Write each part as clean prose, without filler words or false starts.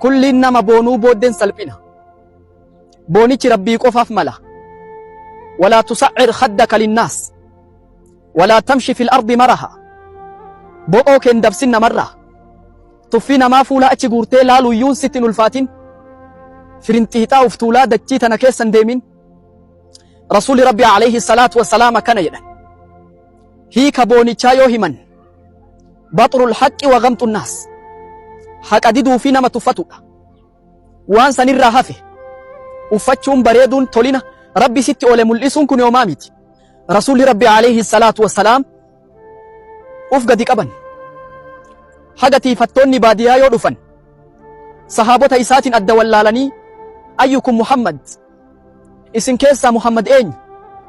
Kulliin nama boonuu booddeen salphina. Boonichi Rabbii qofaaf mala. Walaa tusaccir khaddaka linnaas. Walaa tamshi fil ardi maraha. Bo'oo kee hin dabsin namarraa. Tuffii namaa fuula achi guurtee laaluuyyuun sitti hin ulfaatin. Firinxiixaa uf tuulaa dachii tana keessa hin deemin. Rasuulli Rabbi alayhi salaatu wassalaam akkana jedhan. Hiika boonichaa yoo himan baxrul haqqi wa gamxun naas. Haqa diduu fi nama tuffatudha. Waan sanirraa hafe uffachuun bareeduun tolina Rabbi sitti oole mul'isuun kun yoomaa miti. Rasuulli Rabbi alayhi salaatu wassalaam uf gadi qaban. Haga tiifattoonni baadiyaa yoo dhufan sahaabota isaatiin adda wallaalanii, ayyukum Muhammad, isin keessaa Muhammad eenyu,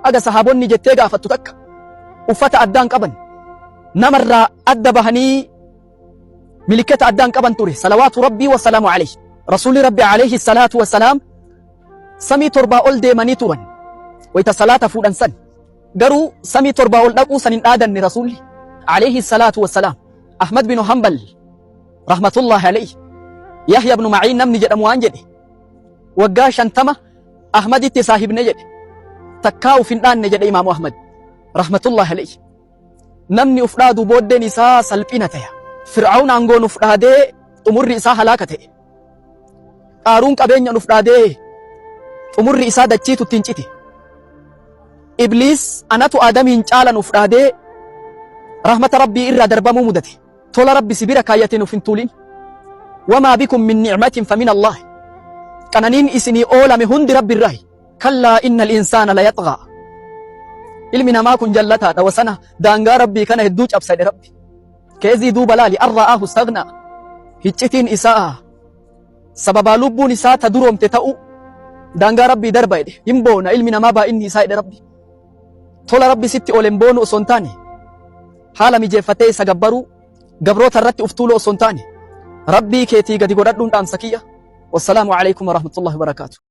aga sahaabonni jettee gaafattu takka uffata addaan qaban, namarraa adda bahanii milikkata addaan qaban ture, salawaatu Rabbii wasalaamu alayhi. Rasuulli Rabbi alayhi salaatu wasalaam samii torbaa ol deemanii turan wayta salaata fuudhan san. Garuu samii torbaa ol dhaquu san hin dhaadanne Rasuulli alayhi salaatu wassalaam. Ahmad bin Hanbal rahmatullahi alayhi, Yahya ibn Ma'iin namni jedhamu waan jedhe, waggaa 50 Ahmaditti saahibne jedhe, takkaa uf hin dhaanne jedhe Imaamu Ahmad rahmatullahi alayhi. Namni uf dhaadu booddeen isaa salphina taya. Fir'aawun aangoon uf dhaadee xumurri isaa halaaka ta'e. Qaaruun qabeenyaan uf dhaadee xumurri isaa dachiitu ittiin cite. Ibliis anatu Aadamiin caalan uf dhaadee rahmata Rabbii irraa darbamuu mudate. Tola Rabbi si bira kaayyateen uf hin tuulin. Wamaa bikum min ni'matin famin Allah. Qananiin isinii oolame hundi Rabbi irraayi. Kallaa innal insaana la yaxgaa. Ilmi namaa kun jallataadha, wasana daangaa Rabbii kana hedduu cabsa jedhe Rabbi. Keezii duuba laali an ra'aahu istagnaa. Hiccitiin isaa sababaa lubbuun isaa ta duroomte ta'uu daangaa Rabbii darba jedhe. Hin boona ilmi namaa baay'inni isaa jedhe Rabbi. Tola Rabbi sitti oolen boonu osoo hin taane, haala mijeeffatee isa gabbaruu, gabroota irratti uf tuuluu osoo hin taane, Rabbii keetii gadi godhadhuun dhaamsa kiyya. Wassalaamu alaikum warahmatullahi wabarakaatu.